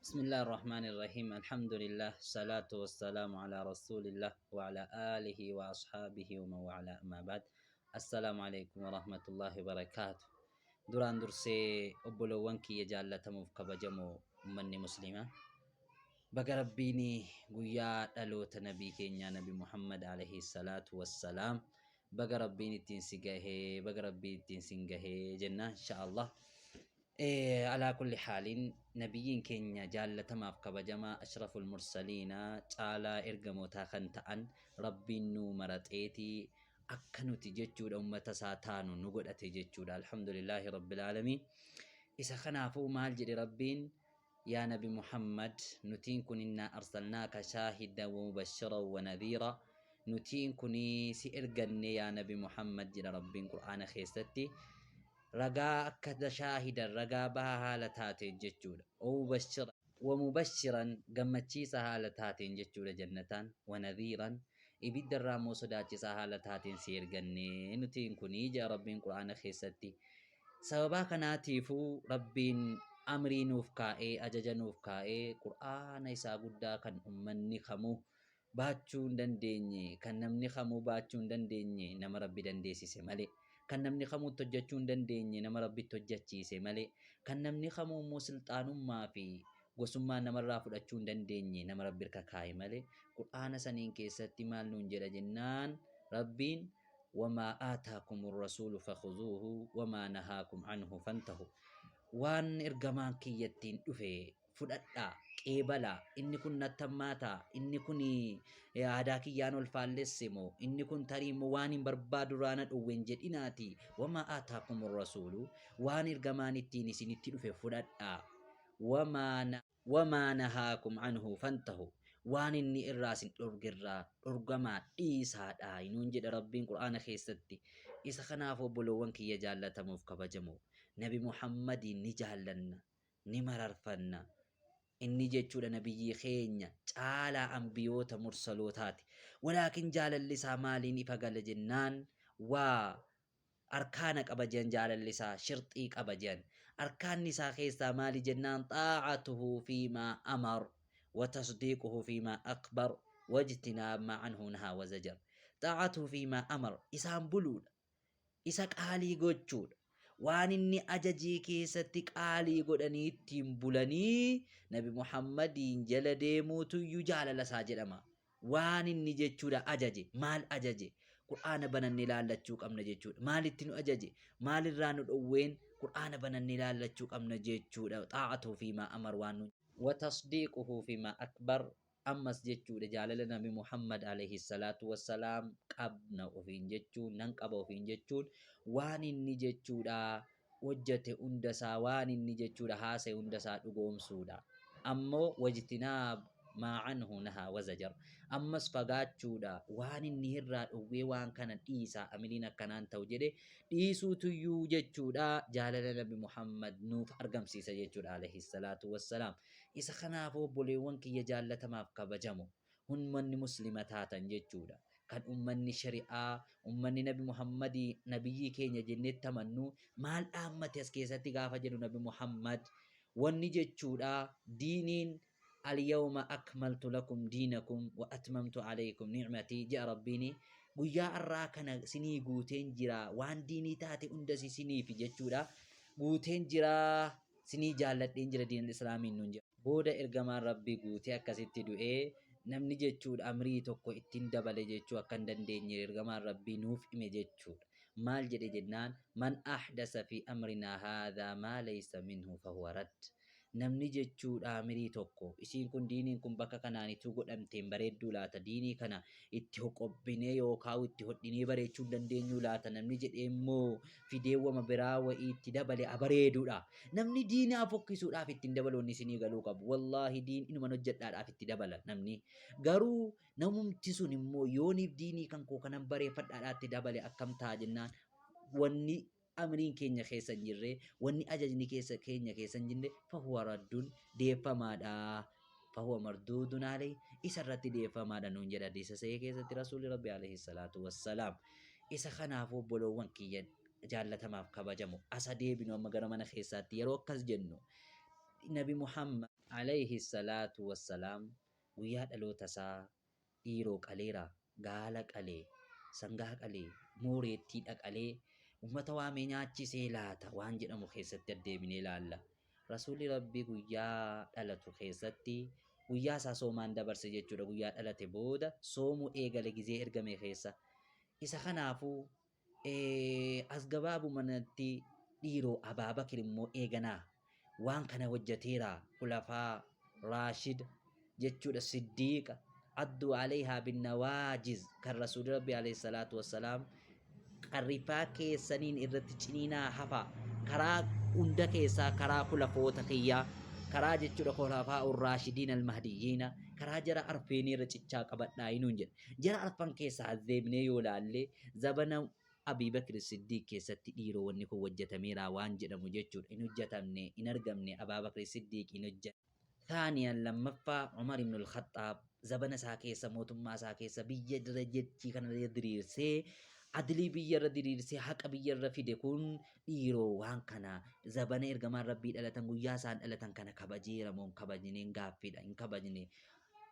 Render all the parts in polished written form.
بسم الله الرحمن الرحيم الحمد لله الصلاة والسلام على رسول الله وعلى آله وأصحابه ومن والاه أما بعد السلام عليكم ورحمة الله وبركاته. Duraan dursee obboloowwan kiyya jaallatamuuf kabajamoo ummanni muslimaa, baga Rabbiin guyyaa dhaloota nabii keenyaa Nabi Muhammad alayhi salaatu wassalaam baga Rabbiin ittiin si gahee, baga Rabbiin ittiin sin gahee jenna insha Allah. Alaa kulli haaliin nabiyyiin keenya jaallatamaaf kabajamaa ashraful mursaliina caalaa ergamootaa kan ta'an Rabbiin nuu maraxeeti akka nuti jechuudha ummata isaa taanu nu godhate jechuudha. Alhamdulillaahi rabbil aalamiin. Isa kanaafuu maal jedhe Rabbiin? Yaa Nabi Muhammad, nutiin kun innaa arsalnaaka shaahidan wa mubashiran wa nadhiira, nutiin kun si erganne yaa Nabi Muhammad jedha Rabbiin Qur'aana keessatti, ragaa akka shaahidan ragaa baha haala taateen jechuudha. Wa mubashiran gammachiisa haala taateen jechuudha jannataan, wa nadhiiran ibidda irraa immoo sodaachisaa haala taateen si erganne nutiin kunii jedha Rabbiin Qur'aana keessatti. Sababaa kanaatiifuu Rabbiin amrii nuuf kaa'ee, ajaja nuuf kaa'ee, Qur'aana isaa guddaa kan ummanni kamuu baachuu hin dandeenye, kan namni kamuu baachuu hin dandeenye nama Rabbi dandeessise malee, kan namni kamuu itti hojjachuu hin dandeenye nama Rabbi itti hojjachiise malee, kan namni kamuu immoo silxaanummaa fi gosummaa namarraa fudhachuu hin dandeenye nama Rabbi irka kaa'e malee, Qur'aana saniin keessatti maal nuun jedha jennaan Rabbiin wamaa aataakumu rasuulu fakhuzuuhu wamaa nahaakum anhu fantahu, waan ergamaan kiyya ittiin dhufe fudhadhaa, qeebalaa, inni kun natti hammaataa, inni kun aadaa kiyyaan ol faallesse moo, inni kun tarii immoo waan hin barbaadu irraa na dhowwe hin jedhinaati, wamaa aataakumu rasuulu, waan ergamaan ittiin isinitti dhufe fudhadhaa, wamaa nahaakum anhu fantahu, waan inni irraa isin dhorgerraa dhorgamaa dhiisaadha nuun jedha Rabbiin Qur'aana keessatti. Isa kanaaf obboloowwan kiyya jaallatamuuf kabajamoo, Nabi Muhammadiin ni jaallanna, ni mararfanna. Inni jechuudha nabiyyii keenya caalaa anbiyoota mursalootaati. Walaakin jaalalli isaa maaliin ifa gala jennaan, waa arkaana qaba je'an, jaalalli isaa shirxii qaba je'an. Arkaanni isaa keessaa maali jennaan, xaa'atuhu fiimaa amar wa tasdiiquhu fiimaa akbar wajtinaab maa anhu nahaa wa zajar. Xaa'atuhu fiimaa amar, isaan buluudha. Isa qaalii gochuudha. Waan inni ajajee keessatti qaalii godhanii ittiin bulanii Nabi Muhammadiin jala deemuutuyyuu jaalala isaa jedhama. Waan inni jechuudha ajaje, maal ajaje? Qur'aana banannee laallachuu qabna jechuudha. Maalitti nu ajaje? Maalirraa nu dhowween? Qur'aana banannee laallachuu qabna jechuudha. Xaa'atuhu fiimaa amar waan nu wa tasdiiquhu fiimaa akbar, ammas jechuudha jaalala Nabi Muhammad alayhi salaatu wassalaam qabna ofiin jechuun, nan qaba ofiin jechuun, waan inni jechuudha hojjate hundasaa, waan inni jechuudha haasaye hundasaa dhugoomsuudha. Ammoo wajtinaab maa anhu nahaa wazajar, ammas fagaachuudha waan inni irraa dhowwee, waan kana dhiisaa, amiliin akkanaan ta'u jedhe dhiisuutuyyuu jechuudha jaalala Nabi Muhammad nuuf argamsiisa jechuudha alayhi salaatu wassalaam. Isa kanaafuu obboleewwan kiyya jaallatamaaf kabajamo, ummanni muslima taatan jechuudha, kan ummanni shari'aa, ummanni Nabi Muhammadii nabiyyii keenya jennetti amannu maal dhaammate as keessatti gaafa jedhu Nabi Muhammad wanni jechuudha diiniin alyawma akmaltu lakum diinakum wa atmamtu alaykum ni'matii je'a Rabbiini, guyyaa har'aa kana sinii guuteen jira, waan diinii taate hundas isiniif jechuudha guuteen jira, sinii jaalladheen jira diinal islaamiin nuun jedha. Booda ergamaan Rabbii guutee akkasitti du'ee namni jechuudha amrii tokko ittiin dabale jechuu akka hin dandeenye ergamaan Rabbii nuuf hime jechuudha. Maal jedhe jennaan, man ahdasa fi amrinaa haadhaa maa laysa minhu fahuwa radd. Namni jechuudha amirii tokko, isiin kun diiniin kun bakka kanaan ituu godhamteen bareedduu laata, diinii kana itti hoqobbinee yookaan itti hodhinee bareechuu hin dandeenyuu laata namni jedhee immoo fidee wama biraa wa'ii itti dabale abareedudha. Namni diinaa fokkisuudhaaf ittiin dabalu wanni isinii galuu qabu. Wallaahi diin inuman hojjedhaadhaaf itti dabala namni. Garuu namumti sun immoo yooniif diinii kan koo kanan bareeffadhaadhaa itti dabale akkam ta'a jennaan, wanni amriin keenya keessa hin jirre, wanni ajajni keessa keenya keessa hin jirre, fahuwa raddun deeffamaadha. Fahuwa marduudun alayhi, isa irratti deeffamaadha nuun jedha hadiisa sahih keessatti Rasuulli Rabbi alayhi salaatu wassalaam. Isa kanaafuu obboloowwan kiyya jaallatamaaf kabajamu, asa deebinu amma gara mana keessaatti yeroo akkas jennu Nabi Muhammad Alayhi salaatu wassalaam guyyaa dhaloota isaa dhiiroo qaleera, gaala qalee, sangaa qalee, mooreettiidha qalee, ummata waamee nyaachisee laata waan jedhamu keessatti addeebinee ilaalla. Rasuulli Rabbii guyyaa dhalatu keessatti guyyaa isaa soomaan dabarse jechuudha. Guyyaa dhalate booda soomuu eegale gizee ergame keessa. Isa kanaafuu as gabaabumanatti dhiiroo Abaa Bakir immoo eeganaa waan kana hojjateera kulafaa Raashid jechuudha Siddiiqa adduu alayhaa binnawaajiz kan Rasuulli Rabbi alayhi salaatu wassalaam qarrifaa keessaniin irratti ciniinaa hafa karaa hunda keessaa karaa kulafoota kiyyaa karaa jechuudha kulafaa urraashidiin almahdiyyiina karaa jara arfeenii irra cichaa qabadhaa hinuun jedha jara arfan keessaa as deebinee yoo laalle zabana Abii Bakr Siddiiq keessatti dhiiroo wanni kun hojjetameera waan jedhamu jechuudha hin hojjetamne hin argamne Abaa Bakr Siddiiq hin hojjenne. Thaaniyan lammaffaa Umar ibn al-Khaxxaab zabana isaa keessa mootummaa isaa keessa biyya irra jechii kana irra diriirsee adlii biyya irra diriirsee haqa biyya irra fide kun dhiiroo waan kana zabana ergamaan rabbii dhalatan guyyaa isaan dhalatan kana kabajeera moo hin kabajneen gaaffiidha hin kabajne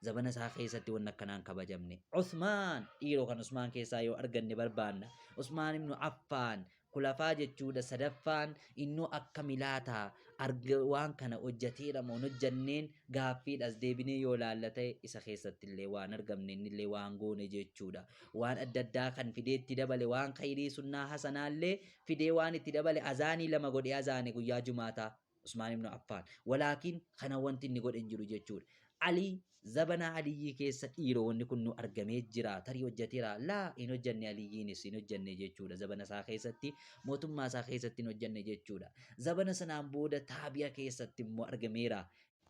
zabana isaa keessatti wanni akkanaa hin kabajamne. Usmaan dhiiroo kan Usmaan keessaa yoo arganne barbaanna. Usmaan ibnu Affaan kulafaa jechuudha sadaffaan innoo akkami laata arga waan kana hojjateera moo hin hojjanneen gaaffiidha as deebinee yoo laalla ta'e isa keessatti illee waan argamne innillee waan goone jechuudha. Waan adda addaa kan fidee itti dabale waan khayrii sunnaa hasanaallee fidee waan itti dabale azaanii lama godhee azaane guyyaa jumaataa. Usmaan ibn Affaan. Walaakin kana wanti inni godhe hin jiru jechuudha. Ali zabana Aliyyii keessa dhiiroo wanni kun nu argamee jira. Tarii hojjateera. Laa hin hojjanne Aliyyiinis hin hojjanne jechuudha. Zabana isaa keessatti mootummaa isaa keessatti hin hojjanne jechuudha. Zabana sanaan booda taabi'a keessatti immoo argameera.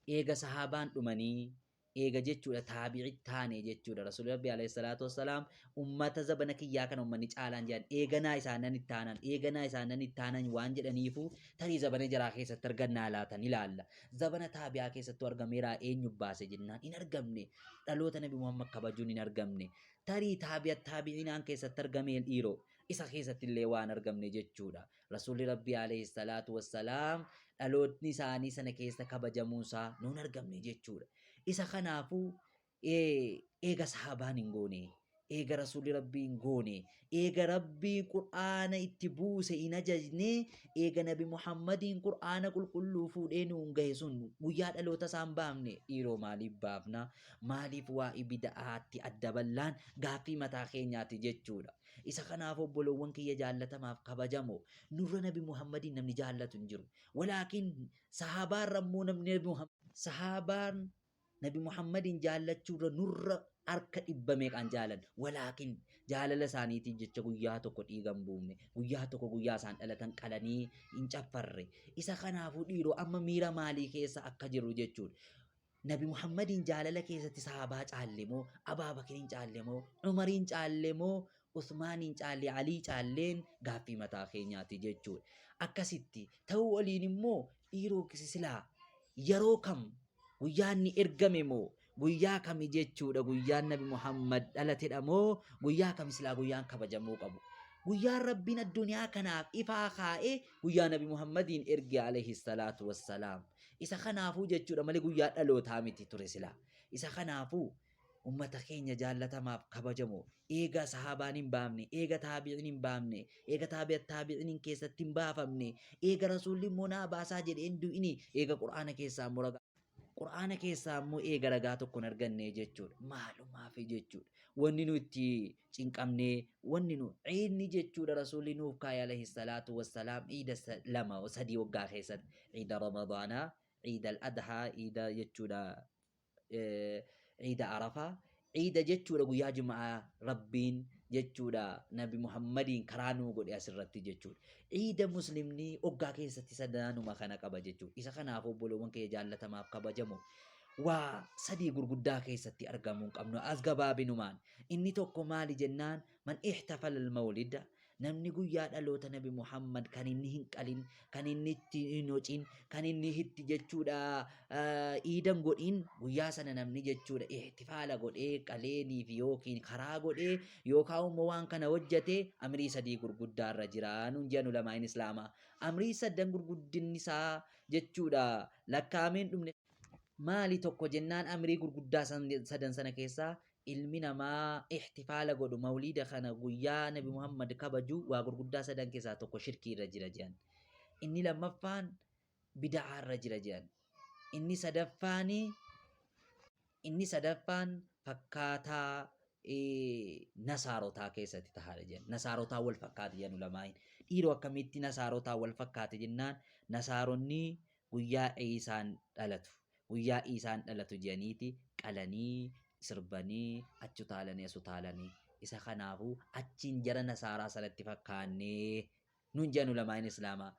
Eega sahaabaan dhumanii eega jechuudha taabi'i taane jechuudha rasuulli rabbi alayhi salaatu wassalaam ummata zabana kiyyaa kana ummanni caalaan jedhan eeganaa isaanan itti aanan eeganaa isaanan itti aanan waan jedhaniifu tarii zabana jaraa keessatti argannaa laatan ilaalla zabana taabi'aa keessattuu argameeraa eenyu baase jennaan hin argamne dhaloota nabi muhammad kabajuun hin argamne tarii taabi'a taabi'inaan keessatti argamee dhiiroo isa keessatti illee waan argamne jechuudha. Rasuulli Rabbii alayhi salaatu wassalaam dhalootni isaanii sana keessa kabajamuunsaa nuun argamne jechuudha. Isa kanaafuu eega sahaabaan hin goone, eega Rasuulli Rabbii hin goone, eega Rabbii Qur'aana itti buuse hin ajajne, eega Nabi Muhammadiin Qur'aana qulqulluu fuudhee nuun gahe sun guyyaa dhaloota isaan baafne dhiiroo maaliif baafna? Maaliif waa'ee bida'aatti adda ballaan gaaffii mataa keenyaati jechuudha. Isa kanaaf obboloowwan kiyya jaallatamaaf kabajamoo nurra Nabi Muhammadiin namni jaallatu hin jiru. Walaakin sahaabaarra immoo namni Nabi Muhammad sahaabaan Nabi Muhammadiin jaallachuurra nurra harka dhibba meeqaan jaalan. Walaakin jaalala isaaniitiif jecha guyyaa tokko dhiiga hin buufne. Guyyaa tokko guyyaa isaan dhalatan qalanii hin caffarre. Isa kanaafuu dhiiroo amma miira maalii keessa akka jirru jechuudha. Nabi Muhammadiin jaalala keessatti sahaabaa caalle moo Abaa Bakriin caalle moo Umariin caalle moo Usmaaniin caalle Alii caalleen gaaffii mataa keenyaati jechuudha. Akkasitti ta'uu waliin immoo dhiiroo silaa yeroo kam guyyaa inni ergame moo guyyaa kami jechuudha guyyaan Nabi Muhammad dhalatedha moo guyyaa kami silaa guyyaan kabajamuu qabu. Guyyaan Rabbiin addunyaa kanaaf ifaa kaa'ee guyyaa Nabi Muhammadiin erge alayhi salaatu wassalaam. Isa kanaafuu jechuudha malee guyyaa dhalootaa miti ture silaa. Isa kanaafuu ummata keenya jaallatamaaf kabajamoo eega sahaabaan hin baafne, eega taabi'iin hin baafne, eega taabi'a taabi'iin keessatti hin baafamne, eega rasuulli immoo naa baasaa jedhee hin du'ini, eega qur'aana keessaa immoo ragaa qur'aana keessaa immoo eega ragaa tokko hin arganne jechuudha. Maalumaafi jechuudha. Wanni nu itti cinqamnee wanni nu ciidni jechuudha rasuulli nuuf kaa'e alayhi salaatu wassalaam ciida lama sadii waggaa keessatti ciida ramadaanaa ciida al-adhaa ciida jechuudha ciida arafaa ciida jechuudha guyyaa juma'aa rabbiin jechuudha nabi muhammadiin karaa nuu godhe asirratti jechuudha ciida muslimni waggaa keessatti sadaanuma kana qaba jechuudha isa kanaaf obboloowwan kiyya jaallatamaaf kabajamoo waa sadii gurguddaa keessatti argamuu hin qabnu as gabaabinumaan inni tokko maali jennaan man ihtafala al-mawlida namni guyyaa dhaloota nabi Muhammad kan inni hin qalin kan inni itti hin hocin kan inni itti jechuudha iidan godhin guyyaa sana namni jechuudha ihtifaala godhee qaleeniif yookiin karaa godhee yookaan immoo waan kana hojjate amrii sadii gurguddaa irra jira nuun jedhan ulamaa'in islaamaa amrii sadan gurguddinni isaa jechuudha lakkaa'ameen dhumne. Maali tokko jennaan amrii gurguddaa sadan sana keessaa ilmi namaa ihtifaala godhu mawliida kana guyyaa Nabi Muhammad kabaju waa gurguddaa sadan keessaa tokko shirkii irra jira jedhan. Inni lammaffaan bida'aa irra jira jedhan. Inni sadaffaani inni sadaffaan fakkaataa nasaarotaa keessatti tahaadha jedhan. Nasaarotaa wal fakkaate jedhan ulamaa'iin. Dhiiroo akkamitti nasaarotaa wal fakkaate jennaan nasaaronni guyyaa Iisaan dhalatu guyyaa Iisaan dhalatu jedhaniiti qalanii sirbanii achi utaalanii as utaalanii isa kanaafuu achiin jara nasaaraa sanatti fakkaannee nuun jedhan ulamaa'iin islaamaa.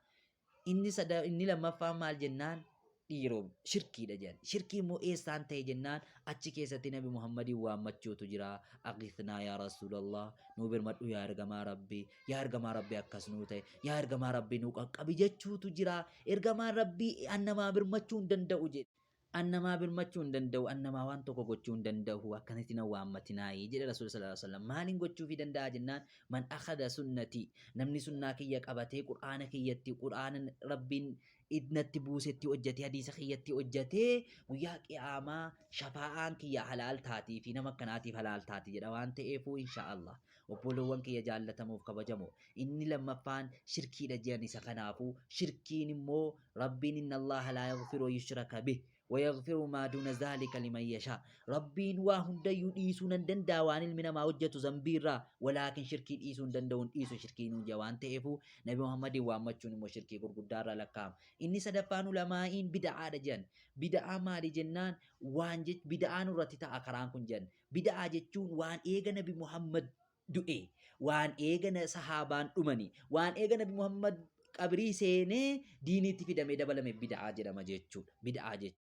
Inni sada inni lammaffaan maal jennaan dhiiroo shirkiidha jedhan. Shirkii immoo eessaan ta'e jennaan achi keessatti Nabi Muhammadiin waammachuutu jira. Aqithnaa yaa Rasuulallah nuu birmadhu yaa ergamaa Rabbii yaa ergamaa Rabbii akkas nuu ta'e yaa ergamaa Rabbii nuu qaqqabi jechuutu jira. Ergamaan Rabbii an namaa birmachuu hin danda'u jedhe. An namaa birmachuu hin danda'u, an namaa waan tokko gochuu hin danda'u, akkanatti na waammatinaayii jedhe Rasuulli sallallahu alaihi wasallam. Maaliin gochuufii danda'a jennaan man akhadha sunnatii namni sunnaa kiyya qabatee qur'aana kiyyatti qur'aana Rabbiin natti buusetti hojjatee hadiisa kiyyatti hojjatee guyyaa qiyaamaa shafaa'aan kiyya halaal taatii fi nama akkanaatiif halaal taati jedha waan ta'eefuu insha Allah. Obboloowwan kiyya jaallatamuuf kabajamoo inni lammaffaan shirkiidha jedhan isa kanaafuu shirkiin immoo Rabbiin inna Allaaha laa yaghfiru an yushraka bih wa yaghfiru maa duuna zaalika liman yashaa Rabbiin waa hundayyuu dhiisuu nan danda'a waan ilmi namaa hojjetu zambii irraa walaakin shirkii dhiisuu hin danda'u hin dhiisu shirkii nuun jedha waan ta'eefuu Nabi Muhammadiin waammachuun immoo shirkii gurguddaa irraa lakkaa'ama. Inni sadaffaan ulamaa'iin bida'aadha jedhan. Bida'aa maali jennaan waan bida'aa nurratti ta'a karaan kun jedhan. Bida'aa jechuun waan eega Nabi Muhammad du'e, waan eega sahaabaan dhumani, waan eega Nabi Muhammad qabrii seenee diiniitti fidamee dabalame bida'aa jedhama jechuudha. Bida'aa jechuudha.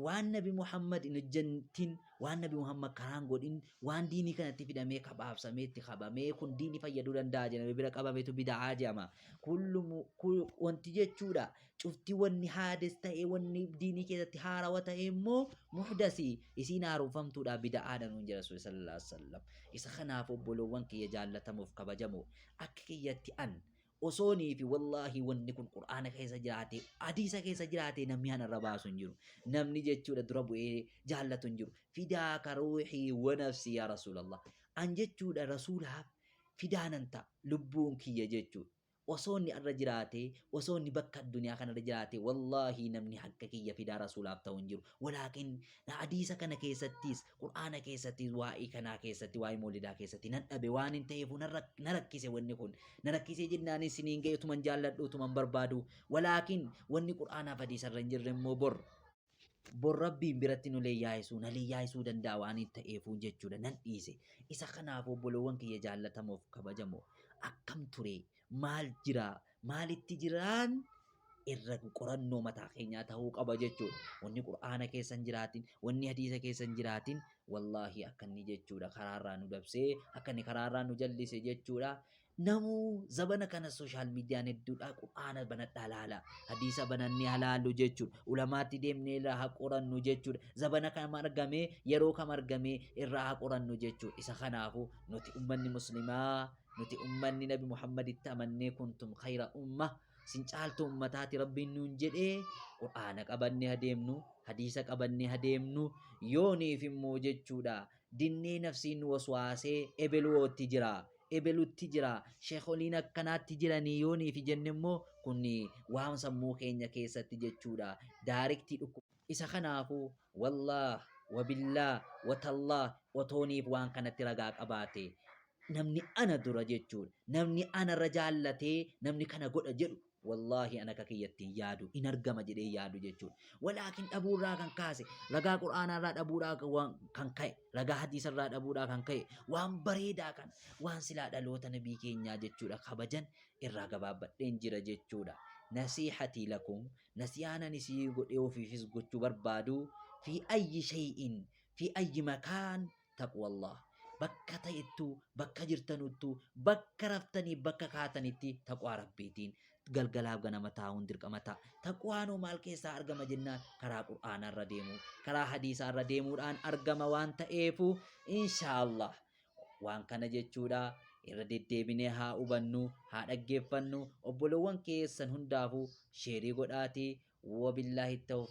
Waan Nabi Muhammad hin hojjetin, waan Nabi Muhammad karaan godhin, waan diinii kanatti fidamee kabaabsamee itti qabamee kun diinii fayyaduu danda'a jedhamee bira qabametu bida'aa jedhama. Kullu wanti jechuudha. Cufti wanni haades ta'ee wanni diinii keessatti haarawa ta'e immoo muhdasi isiin haaromfamtuudha bida'aadha nuun jedha Rasuulli sallallahu alaihi wasallam. Isa kanaaf obboloowwan kiyya jaallatamuuf kabajamoo akka kiyyatti an osoonii fi wallaahi wanni kun qur'aana keessa jiraate hadiisa keessa jiraate namni anarra baasu hin jiru. Namni jechuudha dura bu'ee jaallatu hin jiru. Fidaaka ruuhii wa nafsii yaa Rasuulallah. An jechuudha rasuulaaf fidaa nan ta'a lubbuun kiyya jechuudha. Osoo inni arra jiraatee, osoo inni bakka addunyaa kanarra jiraatee, wallaahi namni akka kiyya fidaa rasuulaaf ta'u hin jiru. Walaakin hadiisa kana keessattis, qur'aana keessattis, waa'ee kanaa keessatti, waa'ee mawlidaa keessatti nan dhabe waan hin ta'eefu na rakkise wanni kun. Na rakkisee jennaan isiniin ga'e utuman jaalladhu utuman barbaadu. Walaakin wanni qur'aanaaf hadiisarra hin jirre immoo bor. Bor Rabbiin biratti nu leeyyaa'isuu, na leeyyaa'isuu danda'a waan hin ta'eefuu jechuudha nan dhiise. Isa kanaaf obboloowwan kiyya jaallatamoof kabajamoo akkam ture, maal jira, maalitti jiraan irra qorannoo mataa keenyaa ta'uu qaba jechuudha. Wanni Qur'aana keessa hin jiraatin, wanni hadiisa keessa hin jiraatin, wallaahi akka inni jechuudha karaarraa nu dabsee, akka inni karaarraa nu jallise jechuudha. Namuu zabana kana social miidiyaan hedduudha. Qur'aana banadhaa laala. Hadiisa banannee haa laallu jechuudha. Ulamaatti deemnee irraa haa qorannu jechuudha. Zabana kam argame yeroo kam argame irraa haa qorannu jechuudha. Isa kanaafuu nuti ummanni muslimaa nuti ummanni Nabi Muhammaditti amannee kuntum khayra umma sin caaltuu ummataati Rabbiin nuun jedhee Qur'aana qabannee haa deemnu hadiisa qabannee haa deemnu yooniif immoo jechuudha dinnee nafsiin nu waswaasee ebeluwootti jira ebelutti jira, sheekoliin akkanaatti jiranii yoonii fi jenne immoo kun waan sammuu keenya keessatti jechuudha. Daariktii dhukkuba. Isa kanaafuu wallaah wabillaah watallaah otooniif waan kanatti ragaa qabaate namni ana dura jechuudha. Namni anarra jaallatee namni kana godha jedhu Wallaahi an akka kiyyatti hin yaadu, hin argama jedhee hin yaadu jechuudha. Walaakin dhabuurraa kan kaase, ragaa Qur'aanaarraa dhabuudhaa kan ka'e, ragaa hadiisarraa dhabuudhaa kan ka'e, waan bareedaa kan waan silaa dhaloota nabii keenyaa jechuudha kabajan irraa gabaabbadheen jira jechuudha. Nasiihatii lakum, nasihaan ani sii godhee ofiifis gochuu barbaadu, fi ayyi shay'in, fi ayyi makaan taqwallah. Bakka ta'ettuu, bakka jirtanuttuu, bakka raftanii bakka kaatanitti taqwaa Rabbiitiin galgalaaf ganama taa'uun dirqama ta'a. Taqwaanoo maal keessaa argama jennaan karaa Qur'aanaa irra deemuu, karaa hadiisaa irra deemuudhaan argama waan ta'eefu inshaallah waan kana jechuudha irra deddeebinee haa hubannu, haa dhaggeeffannu, obbolowwan keessan hundaafuu sheerii godhaatii wabillaahi tawfiiq.